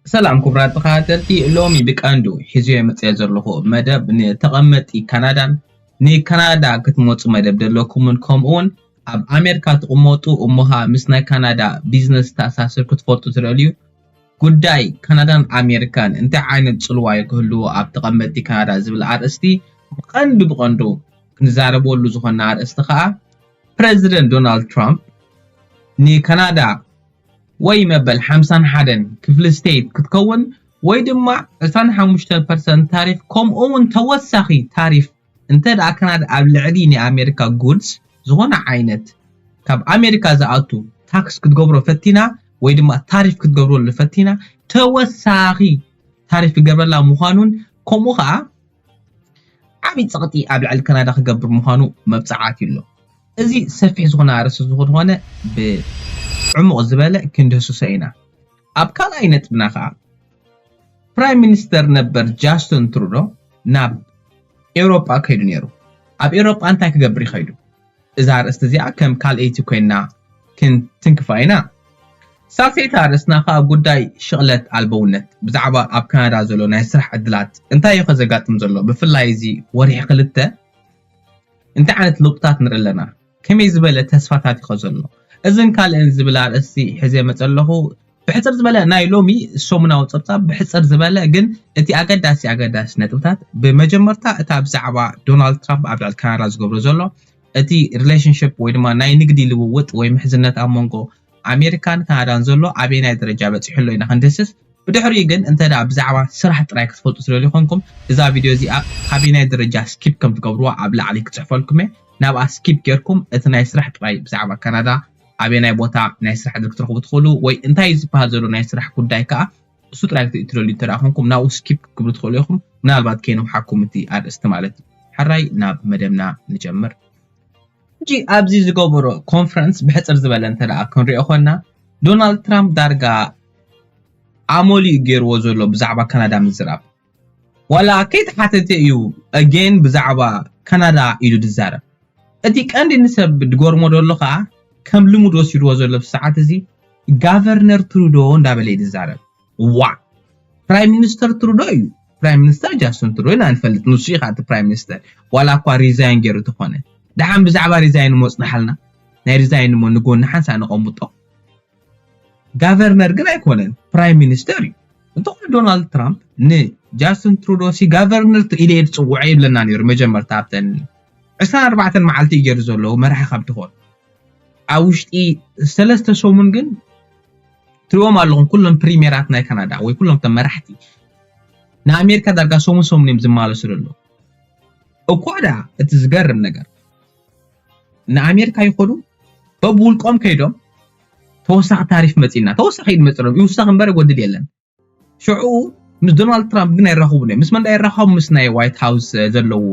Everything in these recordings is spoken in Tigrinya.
ሰላም ክቡራት ተኸታተልቲ፣ ሎሚ ብቀንዱ ሒዘዮ መፅየ ዘለኹ መደብ ንተቐመጥቲ ካናዳን ንካናዳ ክትመፁ መደብ ዘለኩምን ከምኡውን ኣብ ኣሜሪካ ትቕመጡ እሞ ኸዓ ምስ ናይ ካናዳ ቢዝነስ ተኣሳስር ክትፈልጡ ትደልዩ ጉዳይ ካናዳን ኣሜሪካን እንታይ ዓይነት ፅልዋ ክህልዎ ኣብ ተቐመጥቲ ካናዳ ዝብል ኣርእስቲ ብቐንዱ ብቐንዱ ክንዛረበሉ ዝኾንና ኣርእስቲ ኸዓ ፕረዚደንት ዶናልድ ትራምፕ ንካናዳ ወይ መበል ሓምሳን ሓደን ክፍሊ ስቴት ክትከውን ወይ ድማ ዕስራን ሓሙሽተ ፐርሰንት ታሪፍ ከምኡ እውን ተወሳኺ ታሪፍ እንተ ደኣ ካናዳ ኣብ ልዕሊ ናይ ኣሜሪካ ጉድስ ዝኾነ ዓይነት ካብ ኣሜሪካ ዝኣቱ ታክስ ክትገብሮ ፈቲና ወይ ድማ ታሪፍ ክትገብረሉ ፈቲና ተወሳኺ ታሪፍ ክገብረላ ምዃኑን ከምኡ ኸዓ ዓብዪ ፀቕጢ ኣብ ልዕሊ ካናዳ ክገብር ምዃኑ መብፅዓት ይሎ። እዚ ሰፊሕ ዝኾነ ኣርእስቲ ዝኾነ ብዕሙቕ ዝበለ ክንድህስሶ ኢና። ኣብ ካልኣይ ነጥብና ከዓ ፕራይም ሚኒስተር ነበር ጃስትን ትሩዶ ናብ ኤውሮጳ ከይዱ ነይሩ። ኣብ ኤውሮጳ እንታይ ክገብር ይኸይዱ? እዛ ኣርእስቲ እዚኣ ከም ካልኣይቲ ኮይና ክንትንክፋ ኢና። ሳልሰይቲ ኣርእስትና ከዓ ጉዳይ ሽቕለት ኣልበውነት ብዛዕባ ኣብ ካናዳ ዘሎ ናይ ስራሕ ዕድላት እንታይ እዩ ከዘጋጥም ዘሎ ብፍላይ እዚ ወርሒ ክልተ እንታይ ዓይነት ለውጥታት ንርኢ ኣለና? ከመይ ዝበለ ተስፋታት እዩ ዘሎ? እዝን ካልእን ዝብል ኣርእስቲ ሒዘ መፀ ኣለኹ። ብሕፅር ዝበለ ናይ ሎሚ ሰሙናዊ ፀብፃብ ብሕፅር ዝበለ ግን እቲ ኣገዳሲ ኣገዳሲ ነጥብታት ብመጀመርታ እታ ብዛዕባ ዶናልድ ትራምፕ ኣብ ልዕሊ ካናዳ ዝገብሮ ዘሎ እቲ ሪሌሽንሽፕ ወይ ድማ ናይ ንግዲ ልውውጥ ወይ ምሕዝነት ኣብ መንጎ ኣሜሪካን ካናዳን ዘሎ ኣበየናይ ደረጃ በፂሑ ኣሎ ኢና ክንድህስስ። ብድሕሪኡ ግን እንተ ደኣ ብዛዕባ ስራሕ ጥራይ ክትፈልጡ ትደልዩ ኮንኩም እዛ ቪድዮ እዚኣ ካበየናይ ደረጃ ስኪፕ ከም ትገብርዋ ኣብ ላዕሊ ክፅሕፈልኩም እየ። ናብኣ ስኪፕ ጌርኩም እቲ ናይ ስራሕ ጥራይ ብዛዕባ ካናዳ ኣበየናይ ቦታ ናይ ስራሕ ዕድል ክትረኽቡ ትኽእሉ ወይ እንታይ እዩ ዝበሃል ዘሎ ናይ ስራሕ ጉዳይ ከዓ እሱ ጥራይ ክትርኢ ትደልዩ እንተ ደኣ ኮንኩም ናብኡ ስኪፕ ክትብሉ ትኽእሉ ኢኹም። ምናልባት ከይነውሓኩም እቲ ኣርእስቲ ማለት እዩ። ሕራይ ናብ መደብና ንጀምር። ሕጂ ኣብዚ ዝገበሮ ኮንፈረንስ ብሕፅር ዝበለ እንተ ደኣ ክንሪኦ ኮንና ዶናልድ ትራምፕ ዳርጋ ኣመሉ እዩ ገይርዎ ዘሎ ብዛዕባ ካናዳ ምዝራብ። ዋላ ከይተሓተተ እዩ ኣጌን ብዛዕባ ካናዳ ኢሉ ዝዛረብ። እቲ ቀንዲ ንሰብ ድገርሞ ዘሎ ከዓ ከም ልሙድ ወሲድዎ ዘሎ ሰዓት እዚ ጋቨርነር ትሩዶ እንዳበለ እዩ ዝዛረብ። ዋ ፕራይም ሚኒስተር ትሩዶ እዩ። ፕራይም ሚኒስተር ጃስትን ትሩዶ ኢና ንፈልጥ። ንሱ እዩ ከዓ እቲ ፕራይም ሚኒስተር ዋላ እኳ ሪዛይን ገይሩ ተኾነ። ደሓን ብዛዕባ ሪዛይን እሞ ፅናሓልና። ናይ ሪዛይን እሞ ንጎኒ ሓንሳ ነቐምጦ። ጋቨርነር ግን ኣይኮነን፣ ፕራይም ሚኒስተር እዩ። እንተኾነ ዶናልድ ትራምፕ ንጃስትን ትሩዶ ሲ ጋቨርነር ኢለ እየ ዝፅውዖ ይብለና ነይሩ። መጀመርታ ኣብተን ዕስራን ኣርባዕተን መዓልቲ እዩ ገይሩ ዘለዎ መራሒ ካብ ትኾን ኣብ ውሽጢ ሰለስተ ሰሙን ግን ትሪኦም ኣለኹም ኩሎም ፕሪሜራት ናይ ካናዳ ወይ ኩሎም እቶም መራሕቲ ንኣሜሪካ ዳርጋ ሰሙን ሰሙን እዮም ዝማለሱ ዘለዉ። እኳ ደኣ እቲ ዝገርም ነገር ንኣሜሪካ ይኸዱ በብውልቆም ከይዶም ተወሳኺ ታሪፍ መፂና ተወሳኺ እዩ ዝመፅሎም ይውሰኽ እምበር ይጎድል የለን። ሽዑ ምስ ዶናልድ ትራምፕ ግን ኣይራኸቡን እዮም። ምስ መን ዳ ይራኸቡ? ምስ ናይ ዋይት ሃውስ ዘለዉ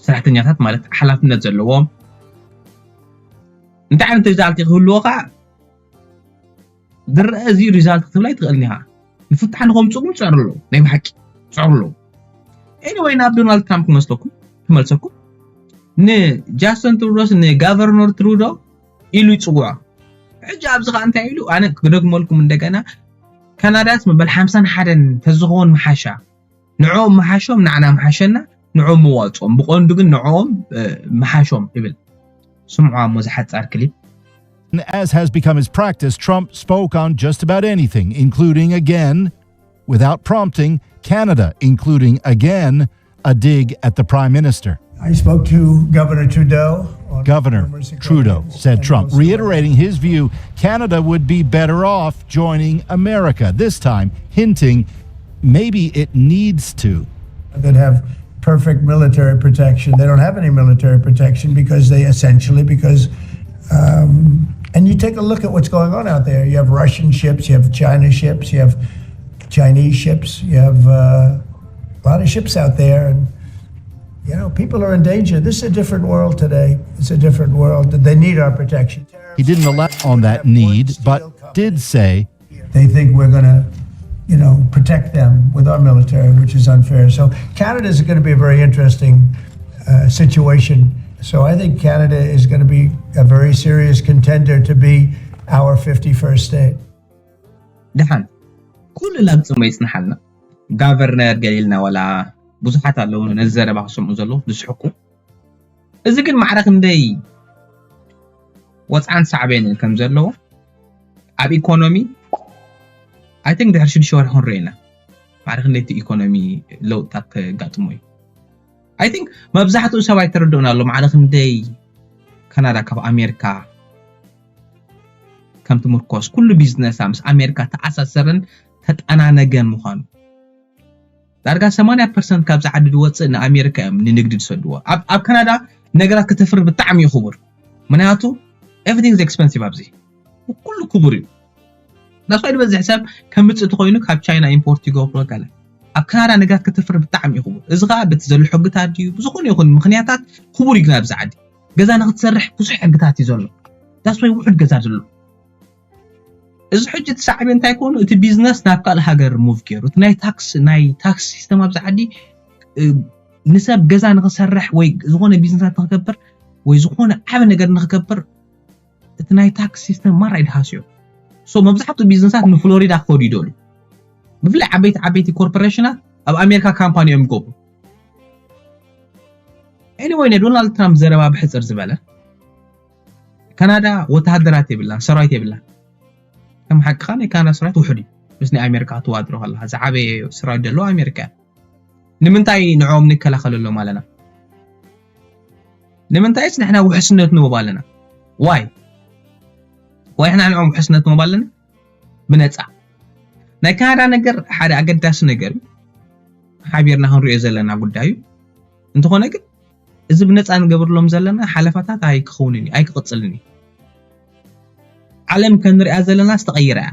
ሰራሕተኛታት ማለት ሓላፍነት ዘለዎም እንታይ ዓይነት ሪዛልት ክህልዎ ከዓ ዝረአ እዚ ሪዛልት ክትብል ኣይትኽእልን ኢኻ። ንፍታሕ ንኸምፅኡ ግን ይፅዕሩ ኣለዉ። ናይ ብሓቂ ይፅዕሩ ኣለዉ። ኤኒወይ ናብ ዶናልድ ትራምፕ ክመስለኩም ክመልሰኩም ንጃስትን ትሩዶስ ንጋቨርነር ትሩዶ ኢሉ ይፅውዖ። ሕጂ ኣብዚ ከዓ እንታይ ኢሉ ኣነ ክደግመልኩም እንደገና ካናዳስ መበል ሓምሳን ሓደን ተዝኸውን ምሓሻ ንዕኦም ምሓሾም ንዓና ምሓሸና ንዕኦም ምዋፅኦም ብቐንዱ ግን ንዕኦም ምሓሾም ይብል። ስምዑ እሞ ዝሓፃር ክሊፕ As has become his practice, Trump spoke on just about anything, including again, without prompting, Canada, including again a dig at the prime minister. I spoke to Governor Trudeau. Governor Trudeau, said Trump, reiterating his view Canada would be better off joining America, this time hinting maybe it needs to. That have perfect military protection. They don't have any military protection because they essentially, because, um, and you take a look at what's going on out there. You have Russian ships, you have China ships, you have Chinese ships, you have uh, a lot of ships out there. And, you know, people are in danger. This is a different world today. It's a different world. They need our protection. He didn't elaborate on that need, but did say they think we're going to, you know, protect them with our military, which is unfair. So Canada is going to be a very interesting uh, situation. So I think Canada is going to be a very serious contender to be our fifty-first state. ደሓን ኩሉ ላግፅሞ ይፅንሓልና። ጋቨርነር ገሊልና ዋላ ብዙሓት ኣለዉ ነዚ ዘረባ ክሰምዑ ዘለዉ ዝስሕቁ። እዚ ግን ማዕረ ክንደይ ወፅዓን ሳዕቤንን ከም ዘለዎ ኣብ ኢኮኖሚ፣ I think፣ ድሕሪ ሽዱሽተ ወርሒ ክንሪኦ ኢና። ማዕረ ክንደይ እቲ ኢኮኖሚ ለውጥታት ከጋጥሞ እዩ። I think መብዛሕትኡ ሰብ ኣይተረድኡን ኣሎ ማዕረ ክንደይ ካናዳ ካብ ኣሜሪካ ከም ትምርኮስ፣ ኩሉ ቢዝነሳ ምስ ኣሜሪካ ተኣሳሰረን ተጠናነገን ምዃኑ። ዳርጋ ሰማንያ ፐርሰንት ካብዚ ዓዲ ዝወፅእ ንኣሜሪካ እዮም ንንግዲ ዝሰድዎ። ኣብ ኣብ ካናዳ ነገራት ከተፍሪ ብጣዕሚ እዩ ክቡር፣ ምክንያቱ everything is expensive ኣብዚ፣ ኩሉ ክቡር እዩ። ዳስዋይ ዝበዝሕ ሰብ ከምፅእ ተኮይኑ ካብ ቻይና ኢምፖርት ይገብሮ ገለ። ኣብ ካናዳ ነገራት ከተፍሪ ብጣዕሚ እዩ ክቡር። እዚ ከዓ በቲ ዘሎ ሕግታት ድዩ ብዝኾነ ይኹን ምክንያታት ክቡር እዩ። ግን ኣብዚ ዓዲ ገዛ ንክትሰርሕ ብዙሕ ሕግታት እዩ ዘሎ። ዳስዋይ ውሑድ ገዛ ዘሎ። እዚ ሕጂ እቲ ሳዕቤን እንታይ ኮይኑ፣ እቲ ቢዝነስ ናብ ካልእ ሃገር ሙቭ ገይሩ፣ እቲ ናይ ታክስ ናይ ታክስ ሲስተም ኣብዚ ዓዲ እ፣ ንሰብ ገዛ ንክሰርሕ ወይ ዝኾነ ቢዝነሳት ንክገብር ወይ ዝኾነ ዓብ ነገር ንክገብር እቲ ናይ ታክስ ሲስተም ማራ ይድሃስዮ። So መብዛሕትኡ ቢዝነሳት ንፍሎሪዳ ክኸዱ ይደሉ። ብፍላይ ዓበይቲ ዓበይቲ ኮርፖሬሽናት ኣብ ኣሜሪካ ካምፓኒ እዮም ይገብሩ። Anyway፣ ናይ ዶናልድ ትራምፕ ዘረባ ብሕፅር ዝበለ፣ ካናዳ ወተሃደራት የብላን፣ ሰራዊት የብላን። ከም ሓቅኻ ናይ ካናዳ ሰራዊት ውሑድ እዩ፣ ምስ ናይ ኣሜሪካ ክትወዳድሮ ከለኻ። ዝዓበየ ሰራዊት ዘለዎ ኣሜሪካ እያ። ንምንታይ ንዕኦም ንከላኸለሎም ኣለና? ንምንታይስ ንሕና ውሕስነት ንህቦም ኣለና? ዋይ ዋይ ንሕና ንዕኦም ውሕስነት ንህቦም ኣለና? ብነፃ ናይ ካናዳ ነገር ሓደ ኣገዳሲ ነገር እዩ። ሓቢርና ክንሪኦ ዘለና ጉዳይ እዩ። እንተኾነ ግን እዚ ብነፃ ንገብርሎም ዘለና ሓለፋታት ኣይክኸውንን እዩ፣ ኣይክቕፅልን እዩ። ዓለም ከም ንሪኣ ዘለናስ ተቐይራ እያ።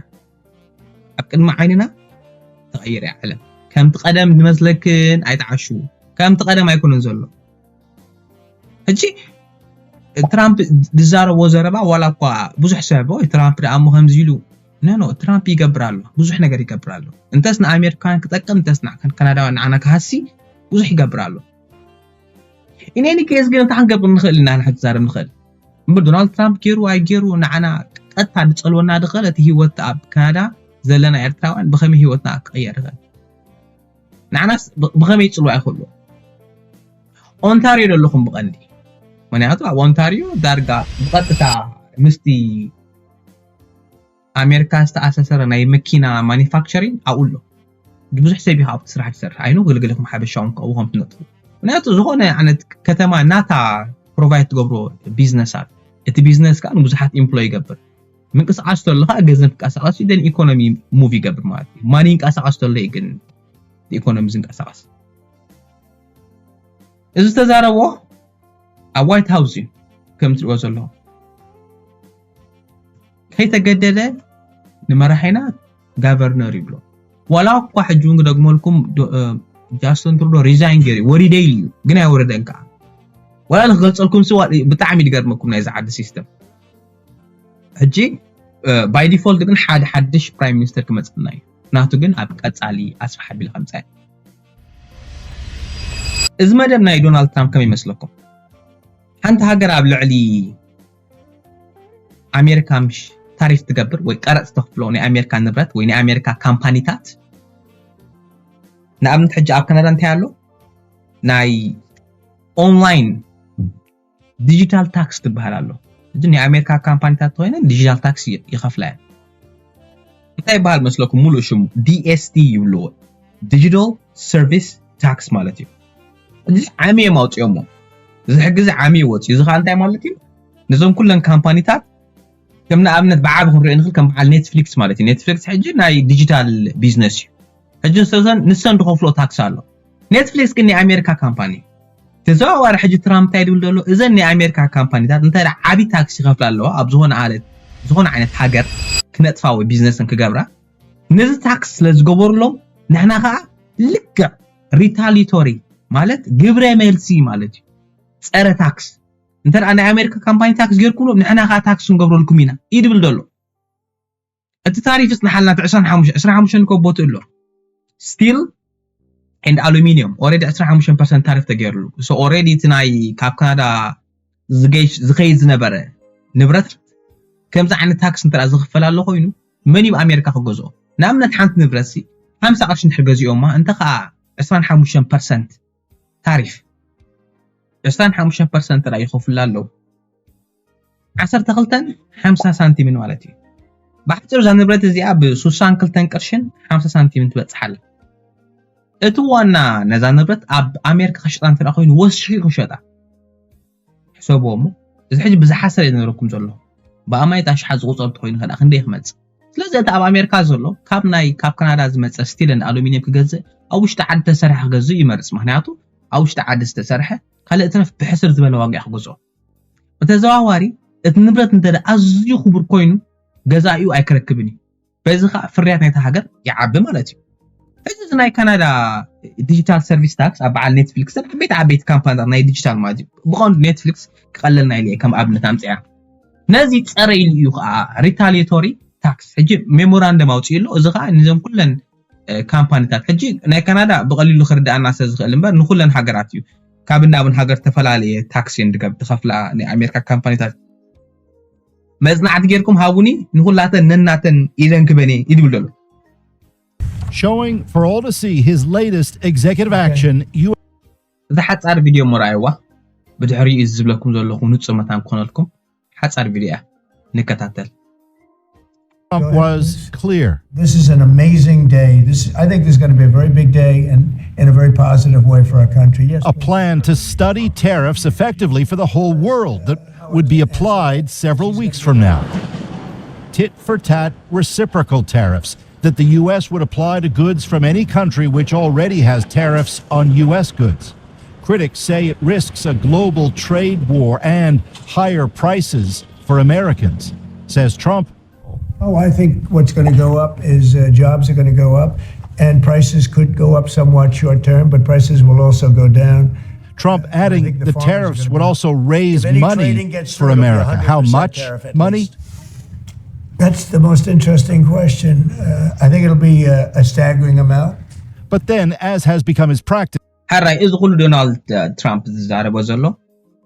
ኣብ ቅድሚ ዓይንና ተቐይራ እያ ዓለም። ከምቲ ቀደም ዝመስለክን ኣይትዓሽዉ። ከምቲ ቀደም ኣይኮነን ዘሎ። ሕጂ ትራምፕ ዝዛረቦ ዘረባ ዋላ እኳ ብዙሕ ሰብ "ኦይ ትራምፕ ደኣ እሞ ከምዚ ኢሉ" ኖ ኖ፣ ትራምፕ ይገብር ኣሎ፣ ብዙሕ ነገር ይገብር ኣሎ። እንተስ ንኣሜሪካውያን ክጠቅም፣ እንተስ ንዓ-፣ ካናዳውያን ንዓና ክሃሲ ብዙሕ ይገብር ኣሎ። ኢን ኤኒ ኬስ ግን እንታይ ክንገብር ንኽእል ኢና? ንሕና ክትዛረብ ንኽእል እምበር ዶናልድ ትራምፕ ገይሩ ኣይገይሩ ንዓና ቀጥታ ዝጸልወና ዝኽእል እቲ ህይወት ኣብ ካናዳ ዘለና ኤርትራውያን ብኸመይ ህይወትና ክቕየር ይኽእል? ንዓናስ ብ-፣ ብኸመይ ይጽልዋ ይኽእሉ? ኦንታርዮ ዘለኹም ብቐንዲ፣ ምኽንያቱ ኣብ ኦንታርዮ ዳርጋ ብቐጥታ ምስቲ ኣሜሪካ ዝተኣሳሰረ ናይ መኪና ማኒፋክቸሪንግ ኣብኡ ኣሎ። ብዙሕ ሰብ እዩ ኣብቲ ስራሕ ዝሰርሕ። ኣይኖ ገለገለኹም ሓበሻ እውን ካብኡ ከም ትነጥፉ። ምኽንያቱ ዝኾነ ዓይነት ከተማ ናታ ፕሮቫይድ ትገብሮ ቢዝነሳት፣ እቲ ቢዝነስ ከዓ ንብዙሓት ኢምፕሎይ ይገብር። ምንቅስቃስ ተሎ ከዓ ገንዘብ ክንቀሳቀስ እዩ፣ ኢኮኖሚ ሙቭ ይገብር ማለት እዩ። ማኒ ይንቀሳቀስ ተሎ እዩ ግን ኢኮኖሚ ዝንቀሳቀስ። እዚ ዝተዛረቦ ኣብ ዋይት ሃውስ እዩ፣ ከም ትሪእዎ ዘለኹም። ከይተገደደ ንመራሒና ጋቨርነር ይብሎ። ዋላ እኳ ሕጂ እውን ክደግመልኩም፣ ዶ-፣ እ፣ ጃስትን ትሩዶ ሪዛይን ገይሩ እዩ፣ ወሪደ ኢሉ እዩ፣ ግን ኣይወረደን ከዓ። ዋላ ንክገልፀልኩም ሲ ዋ-፣ ብጣዕሚ ዝገርመኩም ናይዚ ዓዲ ሲስተም። ሕጂ፣ እ፣ ባይ ዲፎልት ግን ሓደ ሓድሽ ፕራይም ሚኒስተር ክመፀና እዩ። ናቱ ግን ኣብ ቀፃሊ ኣስፍሕ ኣቢለ ከምፃ እየ። እዚ መደብ ናይ ዶናልድ ትራምፕ ከመይ ይመስለኩም? ሓንቲ ሃገር ኣብ ልዕሊ ኣሜሪካ ምሽ ታሪፍ ትገብር ወይ ቀረፅ ተኽፍሎ ናይ ኣሜሪካ ንብረት ወይ ናይ ኣሜሪካ ካምፓኒታት፣ ንኣብነት ሕጂ ኣብ ካናዳ እንታይ ኣሎ? ናይ ኦንላይን ዲጂታል ታክስ ትበሃል ኣሎ። ሕጂ ናይ ኣሜሪካ ካምፓኒታት ተኮይነን ዲጂታል ታክስ ይ-፣ ይኸፍላ እየን። እንታይ ይበሃል መስለኩም? ሙሉእ ሽሙ ዲ ኤስ ቲ ይብልዎ፣ ዲጂታል ሰርቪስ ታክስ ማለት እዩ። እዚ ዓሚ እዮም ኣውፅኦሞ። እዚ ሕጊ እዚ ዓሚ እዩ ወፂኡ። እዚ ከዓ እንታይ ማለት እዩ? ነዞም ኩለን ካምፓኒታት ከም ንኣብነት ብዓቢ ክንሪኦ ንኽእል፣ ከም በዓል ኔትፍሊክስ ማለት እዩ። ኔትፍሊክስ ሕጂ ናይ ዲጂታል ቢዝነስ እዩ። ሕጂ ንሰን፣ ንሰን ዝኸፍሎ ታክስ ኣሎ። ኔትፍሊክስ ግን ናይ ኣሜሪካ ካምፓኒ እዩ። ተዘዋዋሪ ሕጂ ትራምፕ እንታይ ድብል ዘሎ? እዘን ናይ ኣሜሪካ ካምፓኒታት እንታይ ደኣ ዓቢ ታክስ ይኸፍላ ኣለዋ ኣብ ዝኾነ ኣለት፣ ዝኾነ ዓይነት ሃገር ክነጥፋ ወይ ቢዝነስን ክገብራ፣ ነዚ ታክስ ስለ ዝገበሩሎም ንሕና ከዓ ልክዕ ሪታሊቶሪ ማለት ግብረ መልሲ ማለት እዩ። ጸረ ታክስ። እንተ ደኣ ናይ ኣሜሪካ ካምፓኒ ታክስ ገይርኩምሎም ንሕና ከዓ ታክስ ክንገብረልኩም ኢና እዩ ድብል ዘሎ። እቲ ታሪፍ ይጽንሓልና፣ እቲ ዕስራን ሓሙሽተን፣ ዕስራን ሓሙሽተን እኮ ቦትኡ ኣሎ። ስቲል ኤንድ ኣሉሚኒየም ኦልሬዲ ዕስራን ሓሙሽተን ፐርሰንት ታሪፍ ተገይሩሉ። ሶ ኦልሬዲ እቲ ናይ ካብ ካናዳ ዝገይሽ-፣ ዝኸይድ ዝነበረ ንብረት ከምዚ ዓይነት ታክስ እንተ ደኣ ዝኽፈል ኣሎ ኮይኑ፣ መን እዩ ኣሜሪካ ክገዝኦ? ንኣብነት ሓንቲ ንብረት ሲ ሓምሳ ቅርሺ እንድሕር ገዚኦማ እንተ ኸዓ ዕስራን ሓሙሽተን ፐርሰንት ታሪፍ ዕስራን ሓሙሽተን ፐርሰንት ጥራይ ይኸፍሉላ ኣለዉ። ዓሰርተ ክልተን ሓምሳ ሳንቲምን ማለት እዩ። ብሓፂሩ እዛ ንብረት እዚኣ ብሱሳን ክልተን ቅርሽን ሓምሳ ሳንቲምን ትበፅሓላ። እቲ ዋና ነዛ ንብረት ኣብ ኣሜሪካ ክሸጣ እንተ ኮይኑ ወሲኹ ክሸጣ ሕሰብዎ እሞ እዚ ሕጂ ብዝሓሰረ ዝነረኩም ዘሎ ብኣማይት ኣሽሓት ዝቁፀር እንተኮይኑ ከኣ ክንደይ ክመፅእ? ስለዚ እቲ ኣብ ኣሜሪካ ዘሎ ካብ ናይ ካብ ካናዳ ዝመፀ ስቲልን ኣሉሚኒየም ክገዝእ ኣብ ውሽጢ ዓዲ ተሰርሐ ክገዝእ ይመርፅ። ምክንያቱ ኣብ ውሽጢ ዓዲ ዝተሰርሐ ካልእ ትረፍ ብሕስር ዝበለ ዋጋ ክገዝኦ ብተዘዋዋሪ እቲ ንብረት እንተ ኣዝዩ ክቡር ኮይኑ ገዛኢኡ ኣይክረክብን እዩ። በዚ ከዓ ፍርያት ናይታ ሃገር ይዓቢ ማለት እዩ። ሕዚ እዚ ናይ ካናዳ ዲጂታል ሰርቪስ ታክስ ኣብ በዓል ኔትፍሊክስን ዓበይቲ ዓበይቲ ካምፓኒታት ናይ ዲጂታል ማለት እዩ። ብቐንዱ ኔትፍሊክስ ክቐለልና ኢለ እየ ከም ኣብነት ኣምፅያ። ነዚ ፀረ ኢሉ እዩ ከዓ ሪታሊቶሪ ታክስ ሕጂ ሜሞራንደም ኣውፅኡ ኣሎ። እዚ ከዓ ንዘን ኩለን ካምፓኒታት ሕጂ ናይ ካናዳ ብቐሊሉ ክርዳኣና ስለ ዝኽእል እምበር ንኩለን ሃገራት እዩ ካብ እንዳብን ሃገር ዝተፈላለየ ታክስ እየን ዝከፍላ ናይ ኣሜሪካ ካምፓኒታት። መጽናዕቲ ጌርኩም ሃቡኒ ንኹላተን ነናተን ኢደን ክበን እየ ይድብል ዘሎ። Showing for all to see his latest executive action, you እዚ ሓጻር ቪድዮ እሞ ረኣይዋ። ብድሕሪኡ እዚ ዝብለኩም ዘለኹ ንጹር መታን ክኾነልኩም ሓጻር ቪድዮ እያ። ንከታተል። Trump was clear. This is an amazing day. This, I think this is going to be a very big day and in a very positive way for our country. Yes. A plan to study tariffs effectively for the whole world that would be applied several weeks from now. Tit for tat reciprocal tariffs that the U S would apply to goods from any country which already has tariffs on U S goods. Critics say it risks a global trade war and higher prices for Americans, says Trump. Oh, I think what's going to go up is uh, jobs are going to go up, and prices could go up somewhat short term, but prices will also go down. Trump adding the, the tariffs would also raise money for America. How much money? That's the most interesting question. Uh, I think it'll be a, a staggering amount. But then, as has become his practice, ሕራይ እዚ ኩሉ ዶናልድ ትራምፕ ዝዛረቦ ዘሎ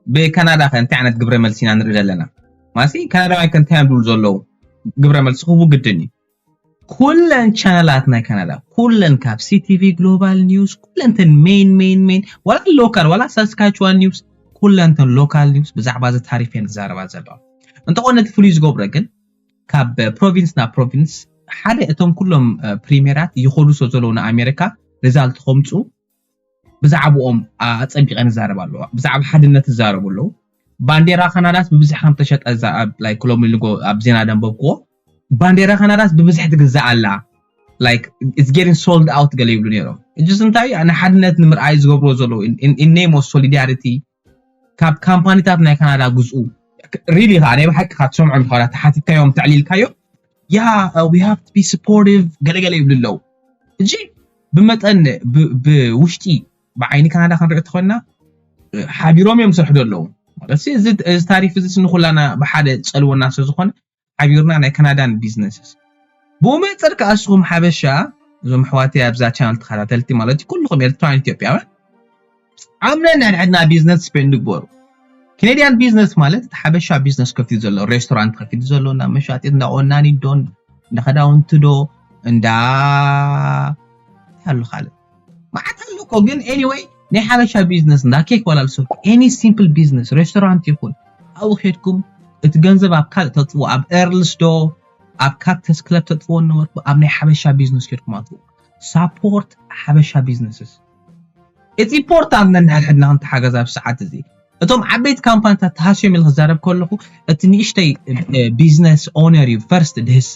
ብካናዳ ከ እንታይ ዓይነት ግብረ መልሲ ኢና ንርኢ ዘለና? ማሲ ካናዳውያን ከ እንታይ እዮም ዝብሉ ዘለዉ? ግብረ መልሲ ክህቡ ግድን እዩ። ኩለን ቻነላት ናይ ካናዳ ኩለን ካብ ሲቲቪ ግሎባል ኒውስ ኩለንተን ሜን ሜን ሜን ዋላ ሎካል ዋላ ሳስካችዋን ኒውስ ኩለንተን ሎካል ኒውስ ብዛዕባ እዚ ታሪፍ እየን ዝዛረባ ዘለዋ። እንተኾነ እቲ ፍሉይ ዝገብሮ ግን ካብ ፕሮቪንስ ናብ ፕሮቪንስ ሓደ እቶም ኩሎም ፕሪሜራት ይኸዱ ስለ ዘለዉ ንኣሜሪካ ሪዛልት ከምፅኡ ብዛዕባኦም ኣፀቢቐን ይዛረባ ኣለዋ። ብዛዕባ ሓድነት ይዛረቡ ኣለዉ። ባንዴራ ካናዳስ ብብዝሒ ከም ተሸጠ እዛ ኣብ ላይክ ሎሚ ንጎ ኣብ ዜና ደንበብክዎ። ባንዴራ ካናዳስ ብብዝሒ ትግዛእ ኣላ like it's getting sold out ገለ ይብሉ ነይሮም። እጅስ እንታይ ንሓድነት ንምርኣይ ዝገብርዎ ዘለዉ in name of solidarity ካብ ካምፓኒታት ናይ ካናዳ ግዝኡ really ከዓ ናይ ብሓቂ ካብ ትሰምዖም ከላ ተሓቲትካዮም ተዕሊልካዮም yeah we have to be supportive ገለገለ ይብሉ ኣለዉ። እጂ ብመጠን ብውሽጢ ብዓይኒ ካናዳ ክንርኢ ተኾንና ሓቢሮም እዮም ዝሰርሑ ዘለዉ ማለት እዚ ታሪፍ እዚ ንኩላና ብሓደ ፀልወና ስለ ዝኾነ ሓቢርና ናይ ካናዳን ቢዝነስስ ብኡ መፀር ከዓ እስኹም ሓበሻ እዞም ኣሕዋተይ ኣብዛ ቻነል ተኸታተልቲ ማለት እዩ ኩልኹም ኤርትራውያን ኢትዮጵያውያን ኣብ ነንሕድሕድና ቢዝነስ ስፔንድ ንግበሩ። ኬኔድያን ቢዝነስ ማለት እቲ ሓበሻ ቢዝነስ ከፊቱ ዘሎ ሬስቶራንት ከፊቱ ዘሎ እንዳ መሻጢት እንዳ ቆናኒ ዶ እንዳ ክዳውንቲ ዶ እንዳ ኣሎ ካልእ መዓት ኣሎ እኮ ግን anyway ናይ ሓበሻ ቢዝነስ እንዳ ኬክ ዋላ ልሰብኩ any simple business ሬስቶራንት ይኹን ኣብኡ ኬድኩም እቲ ገንዘብ ኣብ ካልእ ተጥፍዎ ኣብ ኤርልስ ዶ ኣብ ካክተስ ክለብ ተጥፍዎ ነበርኩ ኣብ ናይ ሓበሻ ቢዝነስ ኬድኩም ኣጥፍዎ ሳፖርት ሓበሻ ቢዝነስስ እቲ ኢምፖርታንት ነንሕድሕድና ክንተሓገዝ ኣብ ሰዓት እዚ እቶም ዓበይቲ ካምፓኒታት ተሃስዮም ኢለ ክዛረብ ከለኹ እቲ ንእሽተይ ቢዝነስ ኦነር እዩ ፈርስት ድህሰ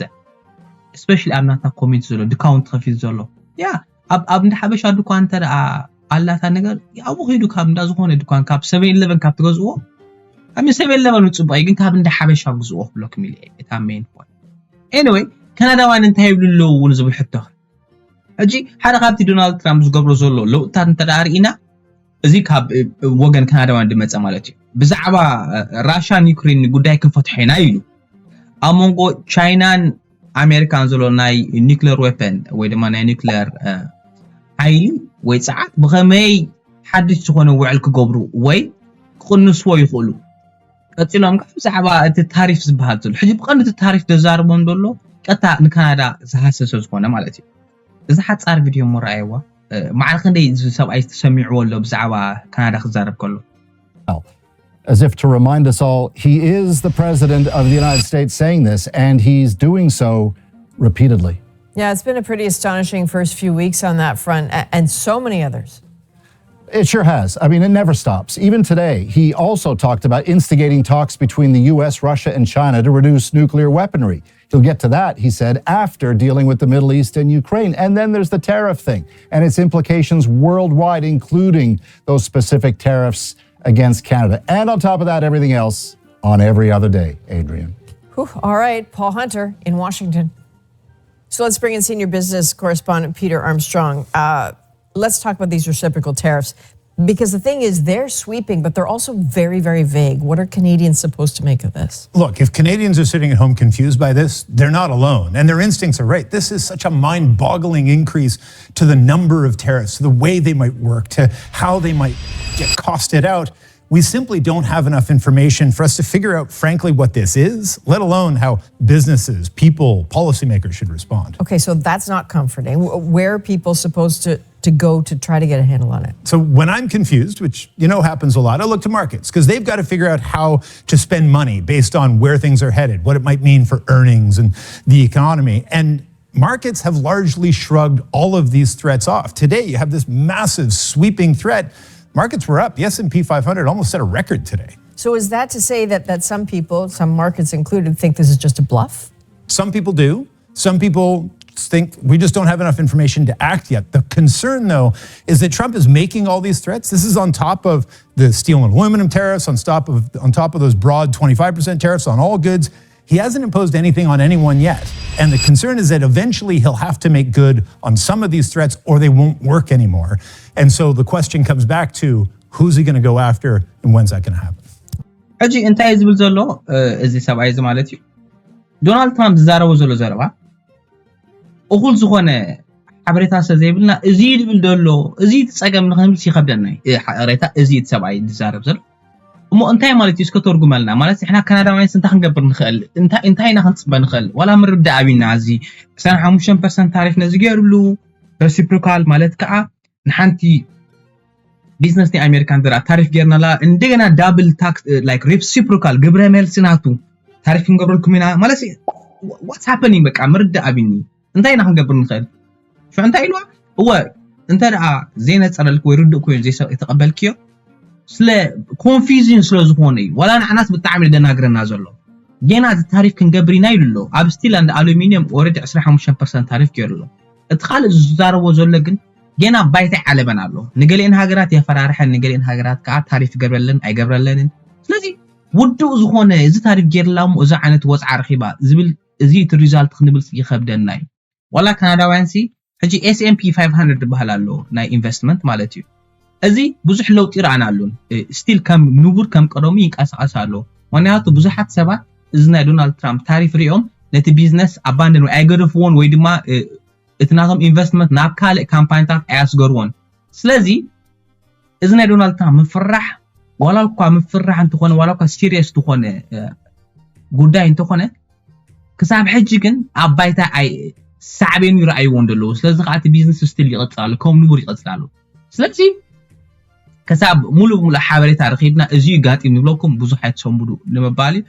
especially ኣብ ናትና ኮሚኒቲ ዘሎ ድካውንት ከፊት ዘሎ ያ ኣብ ኣብ እንደ ሓበሻ ድኳን እንተ ደኣ ኣላታ ነገር ኣብኡ ከይዱ ካብ እንዳ ዝኾነ ድኳን ካብ ሰቨን ኢለቨን ካብ ትገዝእዎ ኣሚ ሰቨን ኢለቨን ጽቡቕ ግን ካብ እንደ ሓበሻ ግዝእዎ ክብለኩም ኢለ እታ ሜን ፖይንት anyway ካናዳውያን እንታይ ይብሉ ኣለዉ እውን ዝብል ሕቶ ሕጂ ሓደ ካብቲ ዶናልድ ትራምፕ ዝገብሮ ዘሎ ለውጥታት እንተ ደኣ ርኢና እዚ ካብ ወገን ካናዳውያን ዝመፀ ማለት እዩ ብዛዕባ ራሻን ዩክሬን ጉዳይ ክንፈትሖ ኢና ኢሉ ኣብ መንጎ ቻይናን ኣሜሪካን ዘሎ ናይ ኒክለር ዌፐን ወይ ድማ ናይ ኒክለር ሓይሊ ወይ ፀዓት ብኸመይ ሓድሽ ዝኾነ ውዕል ክገብሩ ወይ ክቕንስዎ ይኽእሉ ቀፂሎም ከዓ ብዛዕባ እቲ ታሪፍ ዝበሃል ዘሎ ሕጂ ብቐንዱ እቲ ታሪፍ ዘዛርቦም ዘሎ ቀጥታ ንካናዳ ዝሃሰሰ ዝኾነ ማለት እዩ። እዚ ሓፃር ቪድዮ እሞ ረኣይዋ። ማዕረ ክንደይ እዚ ሰብኣይ ተሰሚዕዎ ኣሎ ብዛዕባ ካናዳ ክዛረብ ከሎ። As if to remind us all, he is the president of the United States saying this, and he's doing so repeatedly. Yeah, it's been a pretty astonishing first few weeks on that front, and so many others. It sure has. I mean, it never stops. Even today, he also talked about instigating talks between the U S, Russia, and China to reduce nuclear weaponry. He'll get to that, he said, after dealing with the Middle East and Ukraine. And then there's the tariff thing and its implications worldwide, including those specific tariffs against Canada. And on top of that, everything else on every other day, Adrian. Whew, all right, Paul Hunter in Washington. So let's bring in senior business correspondent Peter Armstrong. Uh, let's talk about these reciprocal tariffs. Because the thing is, they're sweeping, but they're also very, very vague. What are Canadians supposed to make of this? Look, if Canadians are sitting at home confused by this, they're not alone. And their instincts are right. This is such a mind boggling increase to the number of tariffs, to the way they might work, to how they might get costed out. We simply don't have enough information for us to figure out, frankly, what this is, let alone how businesses, people, policymakers should respond. Okay, so that's not comforting. Where are people supposed to, to go to try to get a handle on it? So when I'm confused, which you know happens a lot, I look to markets because they've got to figure out how to spend money based on where things are headed, what it might mean for earnings and the economy. And markets have largely shrugged all of these threats off. Today, you have this massive sweeping threat. Markets were up. The S and P five hundred almost set a record today. So is that to say that that some people, some markets included, think this is just a bluff? Some people do. Some people think we just don't have enough information to act yet. The concern, though, is that Trump is making all these threats. This is on top of the steel and aluminum tariffs, on top of on top of those broad twenty-five percent tariffs on all goods. He hasn't imposed anything on anyone yet. And the concern is that eventually he'll have to make good on some of these threats or they won't work anymore. And so the question comes back to who's he going to go after and when's that going to happen? ሕጂ እንታይ እዩ ዝብል ዘሎ እዚ ሰብኣይ እዚ ማለት እዩ? ዶናልድ ትራምፕ ዝዛረቦ ዘሎ ዘረባ እኹል ዝኾነ ሓበሬታ ስለ ዘይብልና እዚ እዩ ዝብል ዘሎ፣ እዚ እዩ እቲ ፀገም ንክንብል ይኸብደና እዩ። ሓበሬታ እዚ እቲ ሰብኣይ ዝዛረብ ዘሎ እሞ እንታይ ማለት እዩ? እስከ ተርጉመልና። ማለት ንሕና ካናዳውያንስ እንታይ ክንገብር ንኽእል? እንታይ እንታይ ኢና ክንፅበ ንኽእል? ዋላ ምርዳእ ኣቢና እዚ ዕስራን ሓሙሽተን ፐርሰንት ታሪፍ ነዚ ገይሩሉ፣ ረሲፕሮካል ማለት ከዓ ንሓንቲ ቢዝነስ ናይ ኣሜሪካ እንተ ታሪፍ ጌርናላ እንደገና ዳብል ታክስ ላይክ ሬሲፕሮካል ግብረ መልሲ ናቱ ታሪፍ ክንገብረልኩም ኢና ማለት what's happening? በቃ ምርዳእ ኣቢኒ እንታይ ኢና ክንገብር ንኽእል? ሽዑ እንታይ ኢልዋ? እወ እንተ ደኣ ዘይነፀረልክ ወይ ርዱእ ኮይኑ ዘይተቐበልክዮ ስለ ኮንፊዝን ስለ ዝኾነ እዩ። ዋላ ንዓናስ ብጣዕሚ ደናግረና ዘሎ ጌና እዚ ታሪፍ ክንገብር ኢና ኢሉ ኣሎ። ኣብ ስቲል ኣንድ ኣሉሚኒየም ኦረዲ ዕስራን ሓሙሽተን ፐርሰንት ታሪፍ ገይሩ ኣሎ። እቲ ካልእ ዝዛረቦ ዘሎ ግን ጌና ባይታ ይዓለበን ኣሎ። ንገሊአን ሃገራት የፈራርሐን ንገሊአን ሃገራት ከዓ ታሪፍ ይገብረለን ኣይገብረለንን። ስለዚ ውዱእ ዝኾነ እዚ ታሪፍ ገይርላ እሞ እዚ ዓይነት ወፅዓ ረኺባ ዝብል እዚ እቲ ሪዛልት ክንብል ይኸብደና እዩ። ዋላ ካናዳውያን ሲ ሕጂ S and P five hundred ዝበሃል ኣሎ ናይ ኢንቨስትመንት ማለት እዩ። እዚ ብዙሕ ለውጢ ይረኣናሉን ስቲል ከም ንቡር ከም ቀደሙ ይንቀሳቐስ ኣሎ። ምክንያቱ ብዙሓት ሰባት እዚ ናይ ዶናልድ ትራምፕ ታሪፍ ሪኦም ነቲ ቢዝነስ ኣባንደን ወይ ኣይገደፍዎን ወይ ድማ እቲ ናቶም ኢንቨስትመንት ናብ ካልእ ካምፓኒታት ኣያስገርዎን። ስለዚ እዚ ናይ ዶናልድ ትራምፕ ምፍራሕ ዋላ እኳ ምፍራሕ እንተኾነ ዋላ እኳ ሲሪየስ ዝኾነ ጉዳይ እንተኾነ ክሳብ ሕጂ ግን ኣብ ባይታ ኣይ ሳዕቤኑ ይረኣይዎ እንደለዉ ስለዚ ከዓ እቲ ቢዝነስ ስቲል ይቐፅል ኣሎ ከም ንቡር ይቐፅል ኣሎ። ስለዚ ክሳብ ሙሉእ ብሙሉእ ሓበሬታ ረኺብና እዚ እዩ ጋጢም ንብለኩም ብዙሕ ኣይትሰንብዱ ንምባል እዩ።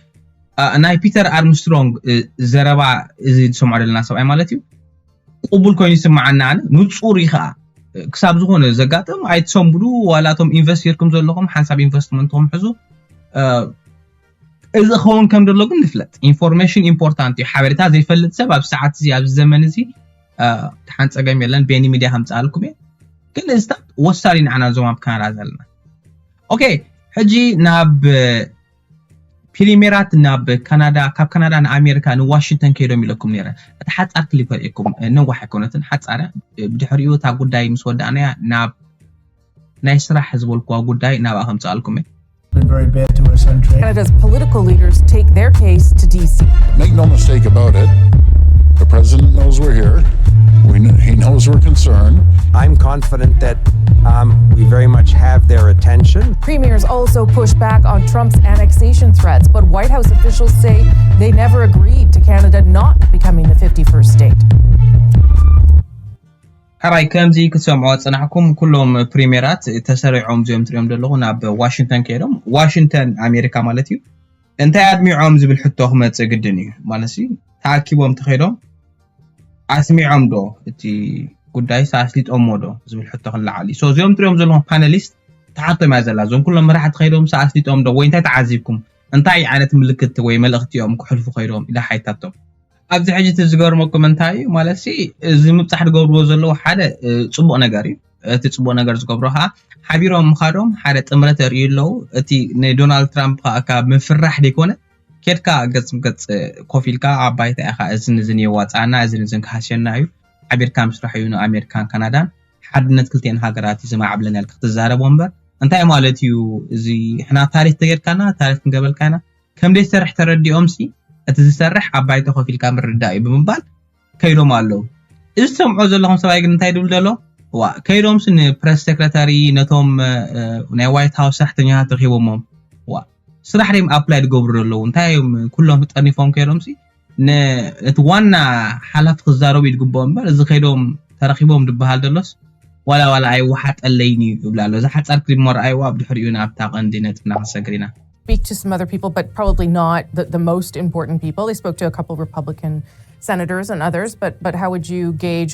ናይ ፒተር ኣርምስትሮንግ ዘረባ እዚ ዝሰምዖ ዘለና ሰብኣይ ማለት እዩ ቅቡል ኮይኑ ይስምዓና ኣነ ንፁር እዩ ከዓ ክሳብ ዝኾነ ዘጋጥም ኣይትሰንብዱ ዋላቶም ኢንቨስት ጌርኩም ዘለኹም ሓንሳብ ኢንቨስትመንትኩም ሕዙ እዚ ክኸውን ከም ዘሎ ግን ንፍለጥ ኢንፎርሜሽን ኢምፖርታንት እዩ ሓበሬታ ዘይፈልጥ ሰብ ኣብ ሰዓት እዚ ኣብዚ ዘመን እዚ ሓን ፀገም የለን ቤኒ ሚድያ ከምፅኣልኩም እየ ግን እዚታት ወሳኒ ንዓና እዞም ኣብ ካናዳ ዘለና ኦኬ ሕጂ ናብ ፕሪሜራት ናብ ካናዳ ካብ ካናዳ ንኣሜሪካ ንዋሽንግተን ከይዶም ኢለኩም ነረ እቲ ሓፃር ክሊፕ ርእኩም ነዋሕ ኣይኮነትን ሓፃረ ብድሕሪኡ እታ ጉዳይ ምስ ወዳእናያ ናብ ናይ ስራሕ ዝበልኩዋ ጉዳይ ናብኣ ከምፅኣልኩም እየ been very bad to us on trade. Canada's political leaders take their case to D C. Make no mistake about it, The president knows we're here. We, kn- he knows we're concerned. I'm confident that um, we very much have their attention. Premiers also push back on Trump's annexation threats, but White House officials say they never agreed to Canada not becoming the fifty-first state. ሕራይ ከምዚ ክትሰምዖ ዝጸናሕኩም ኩሎም ፕሪሜራት ተሰሪዖም እዚኦም ትሪኦም ዘለኹ ናብ ዋሽንግተን ከይዶም ዋሽንግተን ኣሜሪካ ማለት እዩ እንታይ ኣድሚዖም ዝብል ሕቶ ክመጽእ ግድን እዩ ማለት እዩ ተኣኪቦም ተኸይዶም ኣስሚዖም ዶ እቲ ጉዳይ ኣስሊጦሞ ዶ ዝብል ሕቶ ክለዓል እዩ እዚኦም ትሪኦም ዘለኹም ፓነሊስት ተሓቶም እያ ዘላ እዞም ኩሎም መራሕቲ ከይዶም ኣስሊጦም ዶ ወይ እንታይ ተዓዚብኩም እንታይ ዓይነት ምልክት ወይ መልእኽቲ እዮም ክሕልፉ ከይዶም ኢላ ሓይታቶም ኣብዚ ሕጂ እቲ ዝገርመኩም እንታይ እዩ ማለት እዚ ምብፃሕ ዝገብርዎ ዘለዉ ሓደ ፅቡቅ ነገር እዩ እቲ ፅቡቅ ነገር ዝገብሮ ከዓ ሓቢሮም ምካዶም ሓደ ጥምረት የርእዩ ኣለዉ እቲ ንዶናልድ ትራምፕ ከዓ ካብ ምፍራሕ ዘይኮነ ኬድካ ገፅ ገፅ ኮፍ ኢልካ ኣብ ባይታ ኢካ እዝን እዝን የዋፅኣና እዝን እዝን ክሃስየና እዩ ሓቢርካ ምስራሕ እዩ ንኣሜሪካን ካናዳን ሓድነት ክልቲኤን ሃገራት እዩ ዘማዕብለን ያልካ ክትዛረቦ እምበር እንታይ ማለት እዩ እዚ ሕና ታሪክ ተጌርካና ታሪክ ክንገበልካና ከም ዘይሰርሕ ተረዲኦም ሲ እቲ ዝሰርሕ ኣብ ባይታ ኮፍ ኢልካ ምርዳእ እዩ ብምባል ከይዶም ኣለዉ እዚ ዝሰምዖ ዘለኹም ሰብኣይ ግን እንታይ ድብል ዘሎ ዋ ከይዶም ሲ ንፕረስ ሴክረታሪ ነቶም ናይ ዋይት ሃውስ ሰራሕተኛታት ረኪቦሞም ዋ ስራሕ ሪም ኣፕላይ ዝገብሩ ዘለዉ እንታይ እዮም ኩሎም ተጠርኒፎም ከይዶም ሲ ነቲ ዋና ሓላፊ ክዛረቡ ይግብኦ እምበር እዚ ከይዶም ተረኪቦም ዝበሃል ዘሎስ ዋላ ዋላ ኣይወሓጠለይን እዩ ይብላ ኣሎ። እዛ ሓጻር ክሊፕ እሞ ረኣይዋ ኣብ ድሕሪኡ ናብታ ቀንዲ ነጥብና ክንሰግር ኢና። Speak to some other people, but probably not the, the most important people. They spoke to a couple of Republican senators and others, but but how would you gauge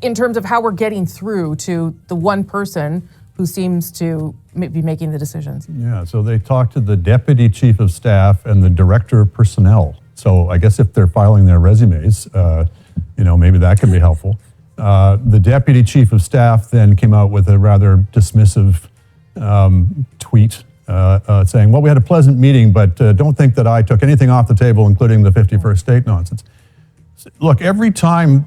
in terms of how we're getting through to the one person who seems to be making the decisions? Yeah, so they talked to the deputy chief of staff and the director of personnel. So I guess if they're filing their resumes, uh, you know, maybe that could be helpful. Uh, the deputy chief of staff then came out with a rather dismissive um, tweet uh, uh, saying, well, we had a pleasant meeting, but uh, don't think that I took anything off the table, including the fifty-first state nonsense. Look, every time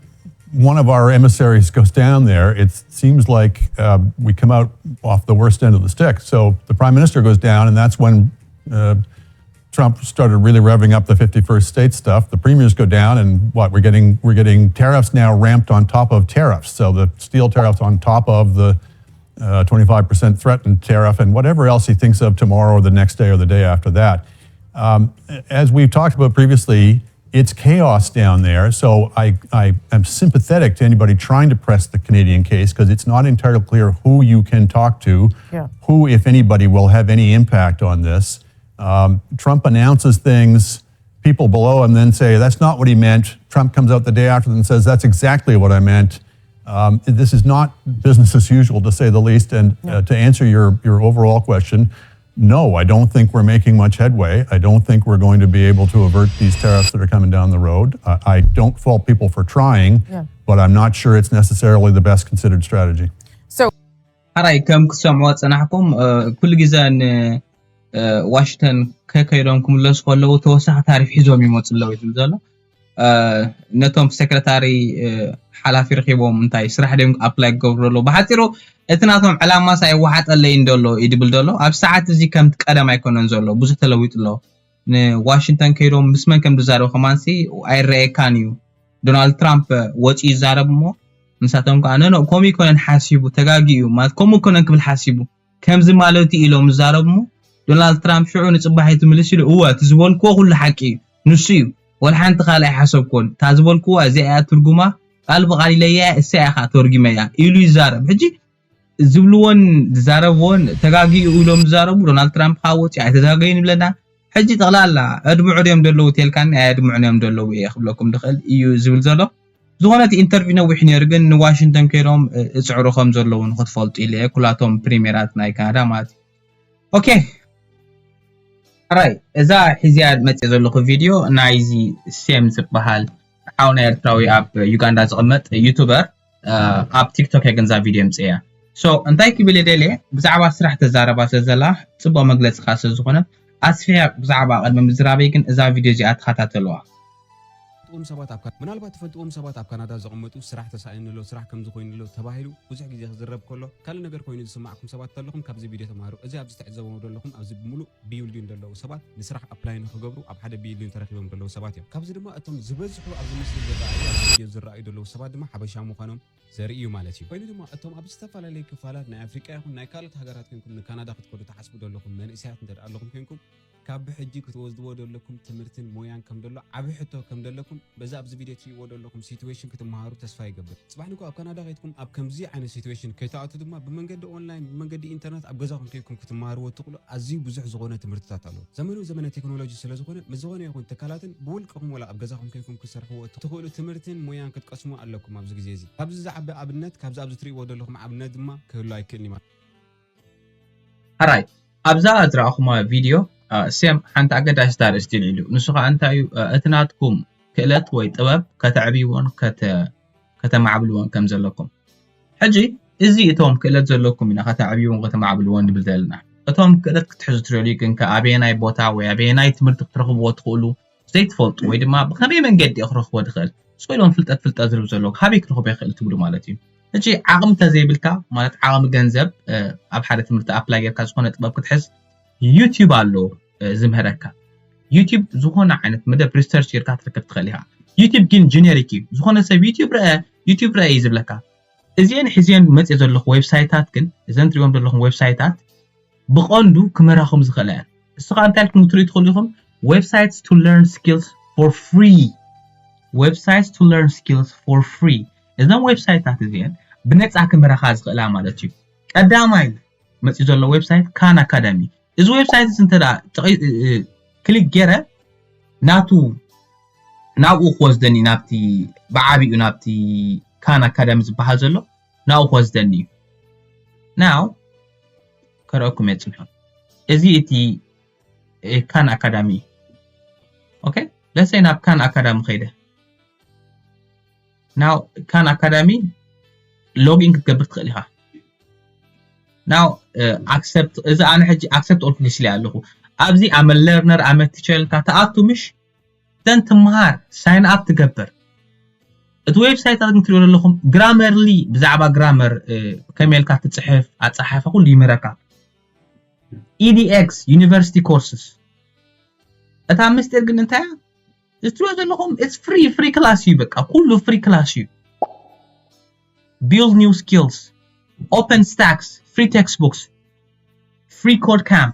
one of our emissaries goes down there, it seems like uh, we come out off the worst end of the stick. So the prime minister goes down, and that's when uh, Trump started really revving up the fifty-first state stuff. The premiers go down, and what we're getting we're getting tariffs now ramped on top of tariffs. So the steel tariffs on top of the uh, twenty-five percent threatened tariff, and whatever else he thinks of tomorrow or the next day or the day after that. Um, as we've talked about previously, it's chaos down there. So I, I am sympathetic to anybody trying to press the Canadian case because it's not entirely clear who you can talk to, yeah. who, if anybody, will have any impact on this. Um, Trump announces things, people below him then say, that's not what he meant. Trump comes out the day after and says, that's exactly what I meant. Um, this is not business as usual, to say the least. And uh, to answer your, your overall question, no, I don't think we're making much headway. I don't think we're going to be able to avert these tariffs that are coming down the road. I, I don't fault people for trying, yeah. but I'm not sure it's necessarily the best considered strategy. So, ሕራይ ከም ክትሰምዖ ዝጸናሕኩም ኩሉ ግዜ ንዋሽንግተን ከከይዶም ክምለሱ ከለዉ ተወሳኺ ታሪፍ ሒዞም ይመፁ ኣለዉ ይብል ዘሎ ነቶም ሴክረታሪ ሓላፊ ረኪቦም እንታይ ስራሕ ድዮም ኣፕላይ ክገብሩ ኣለዉ ብሓፂሩ እቲ ናቶም ዕላማስ ኣይወሓጠለይን ዘሎ እዩ ድብል ዘሎ ኣብ ሰዓት እዚ ከምቲ ቀደም ኣይኮነን ዘሎ ብዙሕ ተለዊጡ ኣሎ ንዋሽንግተን ከይዶም ምስ መን ከም ዝዛረቡ ከማንሲ ኣይረኣየካን እዩ ዶናልድ ትራምፕ ወፂኡ ይዛረብ እሞ ንሳቶም ከዓ ነኖ ከምኡ ይኮነን ሓሲቡ ተጋጊ እዩ ማለት ከምኡ ይኮነን ክብል ሓሲቡ ከምዚ ማለት እዩ ኢሎም ዝዛረቡ እሞ ዶናልድ ትራምፕ ሽዑ ንፅባሒቱ ምልስ ኢሉ እወ እቲ ዝበልክዎ ኩሉ ሓቂ እዩ ንሱ እዩ ወላ ሓንቲ ካልእ ኣይሓሰብኩዎን እታ ዝበልክዋ እዚኣ እያ ትርጉማ ቃል ብቃል ኢለያ እሳ እያ ከዓ ተርጉመያ ኢሉ ይዛረብ ሕጂ ዝብልዎን ዝዛረብዎን ተጋጊኡ ኢሎም ዝዛረቡ ዶናልድ ትራምፕ ከዓ ወፂ ኣይተጋገዩን ይብለና ሕጂ ጠቕላላ ኣድምዑ ድዮም ዘለዉ ተልካኒ ኣየድምዑን እዮም ዘለዉ እየ ክብለኩም ዝኽእል እዩ ዝብል ዘሎ ዝኾነ እቲ ኢንተርቪው ነዊሕ ነይሩ ግን ንዋሽንግተን ከይዶም እፅዕሩ ከም ዘለዉ ንክትፈልጡ ኢለ ኩላቶም ፕሪሜራት ናይ ካናዳ ማለት እዩ ኦኬ ሕራይ እዛ ሒዝያ መፅእ ዘለኹ ቪድዮ ናይዚ ሴም ዝበሃል ሓውና ኤርትራዊ ኣብ ዩጋንዳ ዝቕመጥ ዩቱበር ኣብ ቲክቶክ እየ ገንዛ ቪድዮ ምፅእያ ሶ እንታይ ክብል የደልየ ብዛዕባ ስራሕ ተዛረባ ስለ ዘላ ፅቡቅ መግለፂ ከዓ ስለ ዝኾነ ኣስፊያ ብዛዕባ ቅድሚ ምዝራበይ ግን እዛ ቪድዮ እዚኣ ተኸታተልዋ ትፈልጥዎም ሰባት ኣብ ካ- ምናልባት ትፈልጥዎም ሰባት ኣብ ካናዳ ዘቐመጡ ስራሕ ተሳኢኑ ኣሎ፣ ስራሕ ከምዚ ኮይኑ ኣሎ ተባሂሉ ብዙሕ ግዜ ክዝረብ ከሎ ካልእ ነገር ኮይኑ ዝስማዕኩም ሰባት እንተለኹም ካብዚ ቪድዮ ተማሃሩ። እዚ ኣብዚ ትዕዘብዎ ዘለኹም ኣብዚ ብምሉእ ቢልዲንግ ዘለዉ ሰባት ንስራሕ ኣፕላይ ንክገብሩ ኣብ ሓደ ቢልዲንግ ተረኺቦም ዘለዉ ሰባት እዮም። ካብዚ ድማ እቶም ዝበዝሑ ኣብዚ ምስሊ ዝረኣዩ ኣብዚ ቪድዮ ዝረኣዩ ዘለዉ ሰባት ድማ ሓበሻ ምዃኖም ዘርኢ እዩ ማለት እዩ። ኮይኑ ድማ እቶም ኣብ ዝተፈላለዩ ክፋላት ናይ ኣፍሪቃ ይኹን ናይ ካልኦት ሃገራት ኮንኩም ንካናዳ ክትከዱ ትሓስቡ ዘለኹም መንእሰያት እንተ ኣለኹም ኮንኩም ካብ ብሕጂ ክትወስድዎ ዘለኩም ትምህርትን ሞያን ከም ዘሎ ዓቢ ሕቶ ከም ዘለኩም በዚ ኣብዚ ቪድዮ ትሪእዎ ዘለኹም ሲትዌሽን ክትመሃሩ ተስፋ ይገብር። ጽባሕ ንግሆ ኣብ ካናዳ ከይድኩም ኣብ ከምዚ ዓይነት ሲትዌሽን ከይትኣቱ ድማ ብመንገዲ ኦንላይን ብመንገዲ ኢንተርነት ኣብ ገዛኹም ከይድኩም ክትመሃርዎ እትኽእሉ ኣዝዩ ብዙሕ ዝኾነ ትምህርትታት ኣለዉ። ዘመኑ ዘመነ ቴክኖሎጂ ስለ ዝኾነ ምስ ዝኾነ ይኹን ትካላትን ብውልቅኹም ወላ ኣብ ገዛኹም ከይድኩም ክትሰርሕዎ እትኽእሉ ትምህርትን ሞያን ክትቀስሙ ኣለኩም ኣብዚ ግዜ እዚ። ካብዚ ዝዓቢ ኣብነት ካብዚ ኣብዚ ትሪእዎ ዘለኹም ኣብነት ድማ ክህሉ ኣይክእልን እዩ ማለት እዩ። ኣራይ ኣብዛ ዝረኣኹማ ቪድዮ ሴም ሓንቲ ኣገዳሲት ኣርእስቲ ኣልዒሉ። ንሱ ከዓ እንታይ እዩ? እቲ ናትኩም ክእለት ወይ ጥበብ ከተዕብይዎን ከተማዕብልዎን ከም ዘለኩም። ሕጂ እዚ እቶም ክእለት ዘለኩም ኢና ከተዕብይዎን ከተማዕብልዎን ንብል ዘለና። እቶም ክእለት ክትሕዙ ትደልዩ ግን ከ ኣበየናይ ቦታ ወይ ኣበየናይ ትምህርቲ ክትረኽብዎ ትኽእሉ ዘይትፈልጡ ወይ ድማ ብኸመይ መንገዲ ክረኽቦ ድኽእል ስቕ ኢሎም ፍልጠት ፍልጠት ዝብል ዘሎ ካበይ ክረኽቦ ይኽእል ትብሉ ማለት እዩ። ሕጂ ዓቕሚ እንተዘይብልካ ማለት ዓቕሚ ገንዘብ ኣብ ሓደ ትምህርቲ ኣፕላይ ጌርካ ዝኾነ ጥበብ ክትሕዝ ዩቲዩብ ኣሎ ዝምህረካ። ዩቲዩብ ዝኾነ ዓይነት መደብ ሪሰርች ጌርካ ክትረክብ ትኽእል ኢኻ። ዩቲዩብ ግን ጀነሪክ እዩ። ዝኾነ ሰብ ዩቲዩብ ርአ ዩቲዩብ ርአ እዩ ዝብለካ። እዚአን ሒዝየን መፅእ ዘለኹ ዌብሳይታት ግን እዘን ትሪኦም ዘለኹም ዌብሳይታት ብቐንዱ ክምህራኹም ዝኽእላ እየን። ንሱ ከዓ እንታይ ኢልኩም ክትሪኡ ትኽእሉ ኢኹም? Websites to learn skills for free. Websites to learn skills for free። እዘን ዌብሳይታት እዚአን ብነፃ ክምህራኻ ዝኽእላ ማለት እዩ። ቀዳማይ መፅኡ ዘሎ ዌብሳይት ካን ኣካዳሚ። እዚ ዌብሳይት እዚ እንተ ክሊክ ገይረ ናቱ ናብኡ ክወስደኒ ናብቲ ብዓቢኡ ናብቲ ካን ኣካዳሚ ዝበሃል ዘሎ ናብኡ ክወስደኒ እዩ። ናው ከረእኩም እየ ፅንሑ። እዚ እቲ ካን ኣካዳሚ እዩ። ኦኬ ለሰይ ናብ ካን ኣካዳሚ ከይደ ናው ካን ኣካዳሚ ሎጊን ክትገብር ትኽእል ኢኻ። ናው ኣክሰፕት እዚ ኣነ ሕጂ ኣክሰፕት ኦል ክሊክ ኢለ ኣለኹ። ኣብዚ ኣመ ለርነር ኣመ ቲቸር ኢልካ ትኣቱ ምሽ ደን ትምሃር ሳይን ኣፕ ትገብር። እቲ ዌብሳይታት ግን ትሪኦ ዘለኹም ግራመርሊ ብዛዕባ ግራመር ከመይ ኢልካ ትፅሕፍ ኣፀሓሕፋ ኩሉ ይምህረካ። ኢዲኤክስ ዩኒቨርሲቲ ኮርስስ እታ ምስጢር ግን እንታይ እያ? እዚ ትሪኦ ዘለኹም it's free free class እዩ በቃ ኩሉ free class እዩ። Build new skills, OpenStax, free textbooks, free code camp,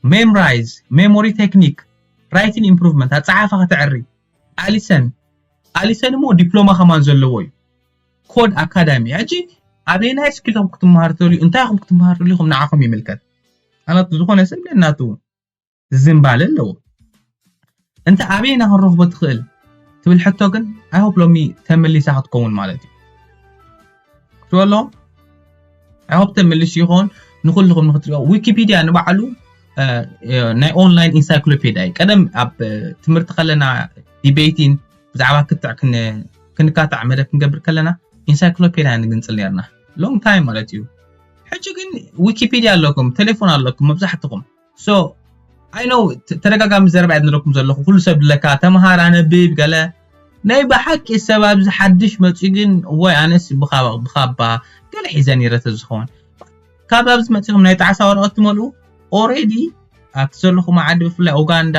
memrise, memory technique, writing improvement ኣፀሓሕፋ ከተዕሪ። ኣሊሰን ኣሊሰን እሞ ዲፕሎማ ከማን ዘለዎ እዩ። ኮድ ኣካዳሚ ሕጂ ኣበየናይ ስኪል ኹም ክትመሃሩ ትደልዩ እንታይ ኹም ክትመሃሩ ትደልዩ ኹም ንዓኹም ይምልከት። ኣነ ዝኾነ ሰብ ነናቱ ዝንባለ ኣለዎ። እንተ ኣበየና ክንረኽቦ ትኽእል ትብል ሕቶ ግን I hope ሎሚ ተመሊሳ ክትከውን ማለት እዩ። ክትበሎ I hope ተመሊሱ ይኾን ንኩልኹም ንክትሪኦ። ዊኪፒድያ ንባዕሉ ናይ ኦንላይን ኢንሳይክሎፔድያ እዩ። ቀደም ኣብ ትምህርቲ ከለና ዲቤቲን ብዛዕባ ክትዕ ክንካታዕ መደብ ክንገብር ከለና ኢንሳይክሎፔድያ ንግንፅል ነርና long time ማለት እዩ። ሕጂ ግን ዊኪፒድያ ኣለኩም፣ ቴሌፎን ኣለኩም መብዛሕትኹም። So I know ተደጋጋሚ ዘረባ እየ ዝነግረኩም ዘለኹ። ኩሉ ሰብ ድለካ ተምሃር ኣነብብ ገለ ናይ ብሓቂ ሰብ ኣብዚ ሓድሽ መፅኡ ግን እዋይ ኣነስ ብኻባ ገለ ሒዘ ነይረ ተዝኸውን ካብ ኣብዚ መፂኹም ናይ ጣዕሳ ወረቐት ትመልኡ already ኣብቲ ዘለኹም ዓዲ ብፍላይ ኡጋንዳ፣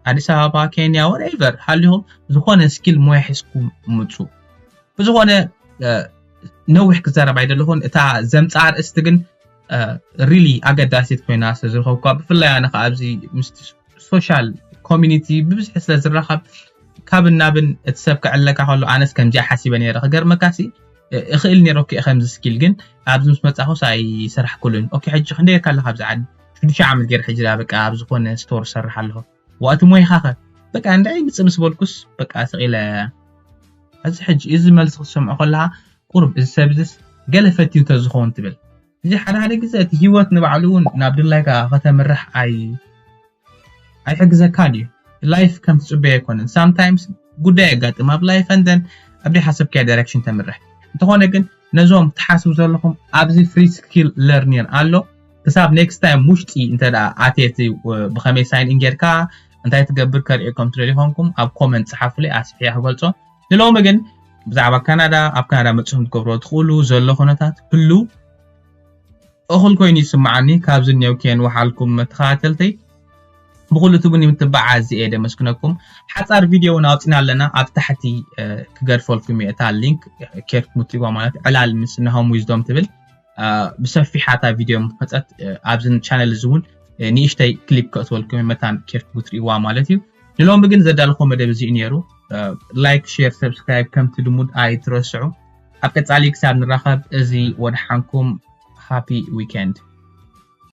ኣዲስ ኣበባ፣ ኬንያ whatever ሃሊኹም ዝኾነ ስኪል ሞያ ሒዝኩም ምፁ። ብዝኾነ ነዊሕ ክዛረብ ኣይደለኹን። እታ ዘምፅኣ ኣርእስቲ ግን really ኣገዳሲት ኮይና ስለዝረኸብኳ ብፍላይ ኣነ ከዓ ኣብዚ ምስ social community ብብዝሒ ስለዝራኸብ ካብን ናብን እቲ ሰብ ክዕለካ ከሎ ኣነስ ከምዚኣ ሓሲበ ነይረ። ክገርመካሲ እኽእል ነይረ okay ከምዚ ስኪል ግን ኣብዚ ምስ መፃኹስ ኣይሰራሕኩሉን። Okay ሕጂ ክንደይ ጌርካ ኣለኻ ኣብዚ ዓዲ? ሽዱሽተ ዓመት ገይረ ሕጂ በቃ ኣብ ዝኾነ ስቶር እሰርሕ ኣለኹ። ዋእቲ ሞይኻኸ በቃ እንታይ ምፅእ ምስ በልኩስ በቃ ስቕ ኢለ እዚ ሕጂ እዚ መልሲ ክትሰምዖ ከለኻ ቁሩብ እዚ ሰብ እዚስ ገለ ፈትዩ ተዝኸውን ትብል። እዚ ሓደ ሓደ ግዜ እቲ ህይወት ንባዕሉ እውን ናብ ድላይካ ከተምርሕ ኣይ ኣይሕግዘካን እዩ። ላይፍ ከም ትፅበዮ ኣይኮነን። Sometimes ጉዳይ የጋጥም ኣብ ላይፍ and then ኣብ ዘይሓሰብካዮ ዳይሬክሽን ተምርሕ። እንተኾነ ግን ነዞም ትሓስቡ ዘለኹም ኣብዚ ፍሪ ስኪል ለርኒር ኣሎ ክሳብ ኔክስት ታይም ውሽጢ እንተ ኣትየ እቲ ብኸመይ ሳይን ኢን ጌርካ እንታይ ትገብር ከርእየኩም ትደልዩ ኮንኩም ኣብ comment ጸሓፉለይ ኣስፍሕያ ክገልጾ። ንሎሚ ግን ብዛዕባ ካናዳ፣ ኣብ ካናዳ መጽኹም ትገብሮ ትኽእሉ ዘሎ ኩነታት ህሉ እኹል ኮይኑ ይስምዓኒ። ካብዚ እኒው ከየን ወሓልኩም መተኸታተልተይ ብኩሉ ትቡኒ ምትባዕ ኣዝየ እየ ደመስግነኩም። ሓጻር ቪድዮ እውን ኣውጺና ኣለና፣ ኣብ ታሕቲ ክገድፈልኩም እየ እታ ሊንክ ኬርኩም ትሪዋ ማለት ዕላል ምስ ናሆም ዊዝዶም ትብል ብሰፊሓታ ቪድዮ ምፈፀት ኣብዚ ቻነል እዚ እውን ንእሽተይ ክሊፕ ከእትወልኩም መታን ኬርኩም ትሪዋ ማለት እዩ። ንሎሚ ግን ዘዳልኮ መደብ እዚ ነይሩ። ላይክ፣ ሼር፣ ሰብስክራይብ ከምቲ ልሙድ ኣይትረስዑ። ኣብ ቀጻሊ ክሳብ ንራኸብ እዚ ወድሓንኩም። Happy weekend.